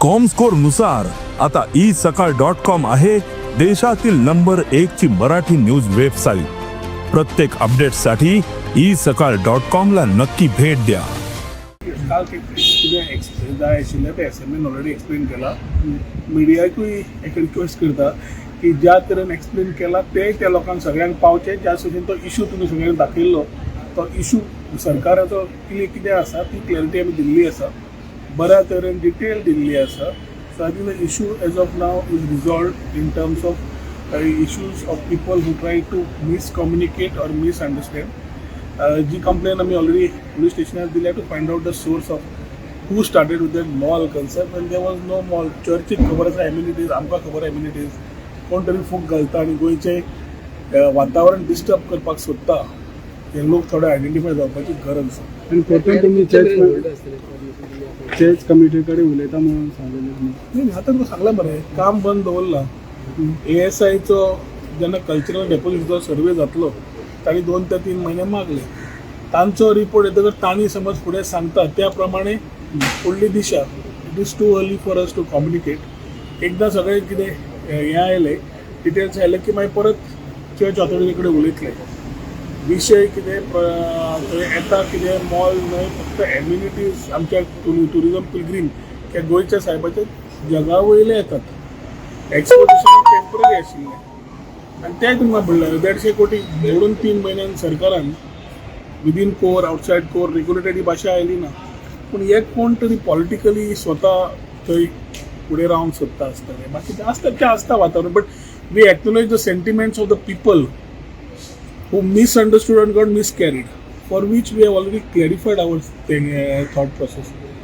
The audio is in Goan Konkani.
कॉमस्कोर नुसार आता ई सकाळ डॉट कॉम आहे देशातील नंबर एक ची मराठी न्यूज वेबसाईट. प्रत्येक अपडेटसाठी ई सकाळ डॉट कॉम ला नक्की भेट द्या. काल कितें जाय आशिल्लें तें एसेंब्लीन ऑलरेडी एक्सप्लेन केलां. मिडियाकूय एक रिक्वेस्ट करता की ज्या तरेन एक्सप्लेन केलां तें त्या लोकांक सगळ्यांक पावचें. ज्या भशेन तो इशू तुमी सगळ्यांक दाखयल्लो, तो इशू सरकाराचो कितें आसा ती क्लॅरिटी आमी दिल्ली आसा, बऱ्या तरेन डिटेल दिल्ली आसा. So I think the issue as of now is resolved in terms of issues of people who try to miscommunicate or misunderstand. Ji complain आमी ऑलरेडी पुलीस स्टेशनार दिल्या to find out the source of who started with that mall concept when there was no mall. चर्चीक खबर आसा एम्युनिटीज, आमकां खबर एम्युनिटीज. कोण तरी फूक घालता आनी गोंयचें वातावरण डिस्टर्ब करपाक सोदता, हे लोक थोडे आयडेंटिफाय जावपाची गरज आसा. आनी परतून तुमी चर्च चर्च कमिटी कडेन उलयता म्हणून सांगलेलें तुमी. नाही, आतां तुका सांगलां मरे, काम बंद दवरलां. एएसआयचो जेन्ना कल्चरल डेपोजिटचो सर्वे जातलो, तांणी 2 ते 3 म्हयने मागले. तांचो रिपोर्ट येतकर तांणी समज फुडें सांगता त्या प्रमाणे फुडली दिशा. It is too early for us to communicate. एकदां सगळें कितें हें आयलें, डिटेल्स आयले की मागीर परत चर्च ऑथॉरिटी कडेन उलयतले. विशय कितें थंय येता कितें, मॉल न्हय, फक्त एम्युनिटीज आमच्या टुरिझम पिलग्रीम किंवा गोंयच्या सायबाचे जगा वयले येतात. एक्सपोजिशन टेम्पररी आशिल्लें आनी तें तुमकां म्हणलें, 150 कोटी म्हणून 3 म्हयन्यान सरकारान within core, outside core, regulated ही भाशा आयली ना. पूण हे कोण तरी पॉलिटिकली स्वता थंय फुडें रावंक सोदता आसतले. बाकी आसता तें आसता वातावरण, but we acknowledge the sentiments of the people who misunderstood and got miscarried, for which we have already clarified our thing, thought process.